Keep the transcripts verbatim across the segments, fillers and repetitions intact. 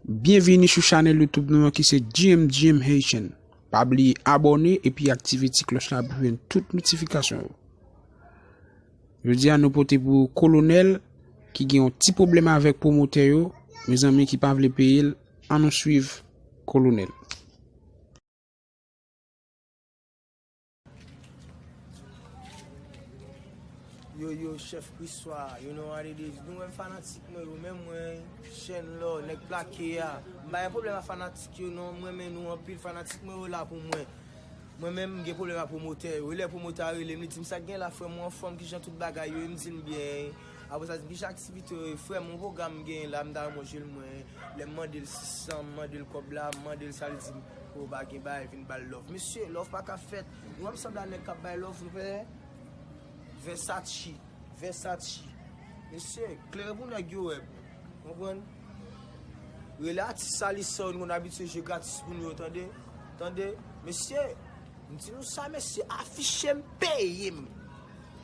Byenvini sou chanèl YouTube nou an ki se G M G M Haitian. Pa bliye abòne epi aktive ti klòch la pou jwenn tout notifikasyon yo. Jodi a nou pote pou Kolonèl ki gen yon ti pwoblèm avèk pwomotè yo, mezanmi ki pa vle peye l, ann nou swiv Kolonèl. Yo, yo, chèf Kriswa, you know what it is. Nou menm fanatik mwen yo, menm mwen, Shenlor, nèg plake a. M pa gen pwoblèm ak fanatik yo non, m renmen nou anpil, fanatik mwen yo la pou mwen. Mwen menm, m gen pwoblèm ak pwomotè yo. Lè pwomotè a rele m, li di m sa k gen la, frè m, ou anfòm, kijan tout bagay yo ye? M di l m byen. Apre sa, li di m kijan aktivite yo ye, frè m, yon pwogram m genyen la, m ta renmen w jwe l mwen. Lè m mande l sis san, m mande l kòb la, m mande l sa, li di m, o, pa gen bagay, vin ba l love. Mesye, love pa ka fèt. Nou wè m sanble a nèg k ap bay love, nou fè Versace, Versace. Mesye, klere pou nèg yo wè m. Konprann? Rele atis sa li san yo, nou konn abitye jwe gratis pou nou yo, tande? Tande? Mesye, m di nou sa, mesye, afiche m, peye m.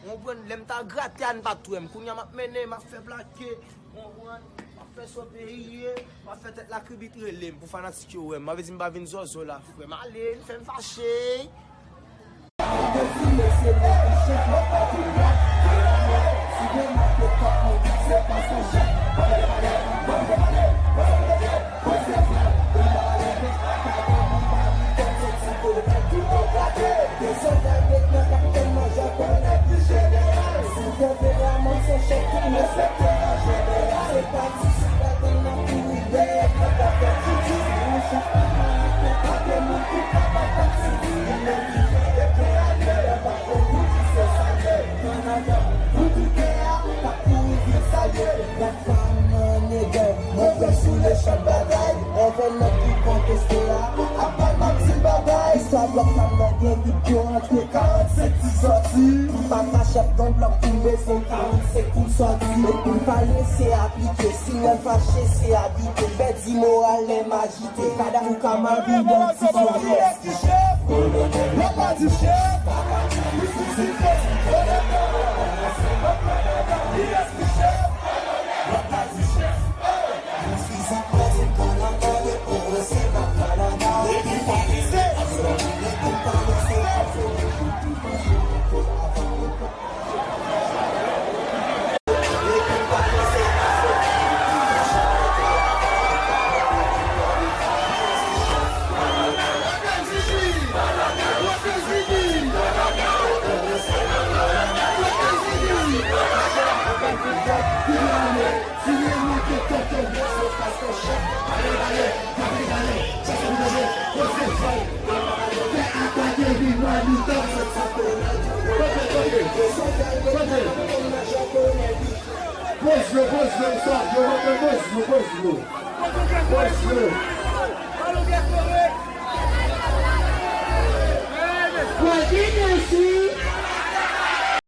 Konprann? Lè m ta grate a, n pa t wè m. Kounye a m ap mennen, m ap fè plake. Konprann? M ap fè so peyi ye, m ap fè tèt lakribit, rele m pou fanatik yo wè m. M ap di m pa vin zòzò la, frè m. Ale, n fè m fache. Istwa blòk pa m nan gen vit yo antre karannsenk ti sòti. M pa ka chèf gang blòk pou m bezwen karannsenk pou m sòti. Epi m pale se aplike, si mwen fache se abite. M pèdi moral lè m ajite. Kadav ou ka mabouya ti souri. Kiyès ki chèf? Kolonèl, lè pa di chèf. Li fizik pèdi kolonèl. Kiyès ki chèf? Lè pa di chèf. Poz yo, poz yo, sa, yo rantre poz yo, poz yo. Poz yo.